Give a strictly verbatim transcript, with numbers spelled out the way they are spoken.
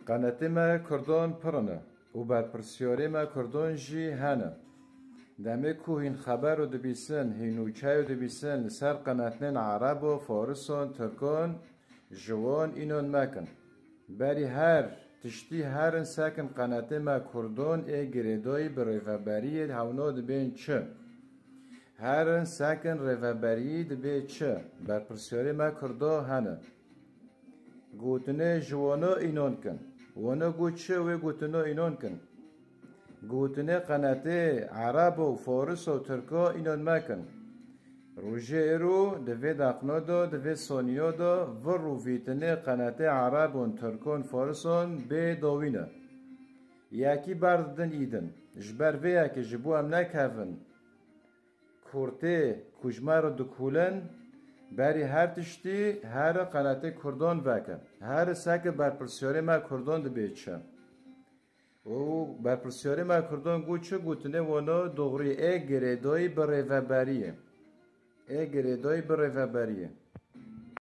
Qenetê me Kurdan pir in û berpirsiyarê me Kurdan jî hene. Demê ku hîn xebero dibîsin, hîn nûçeyo dibîsin li ser qenetnên Erebo, Farisan, Tirkan, ji wan înan mekin. Berî her tiştî herin sekin qenetê me Kurdan ê girêdayî bi rêveberiyê hewna dibên çi? Herin sekin rêveberiyî dibê çi? Berpirsiyarê me Kurda hene. Gotinê ji wana înan kin. Wana got çi wê gotina înan kin. Gotinê qenetê Erebo, Farisa û Tirka înan mekin. Rojê îro di vê deqna de, di vê saniya de vir û vîtinê qenetê Erebon, Tirkon, Farisan bê dawî ne. Yekî berdidin îdin. Ji ber vê yekê ji bo em nekevin kurtê ku ji me re dikolin, berî her tiştî here qenetê Kurdan veke. Here seke berpirsiyarê me Kurdan dibê çi? Û berpirsiyarê me Kurdan got çi? Gotinê wana doğrî ê girêdayî bi rêveberiyê. Ê girêdayî bi rêveberiyê.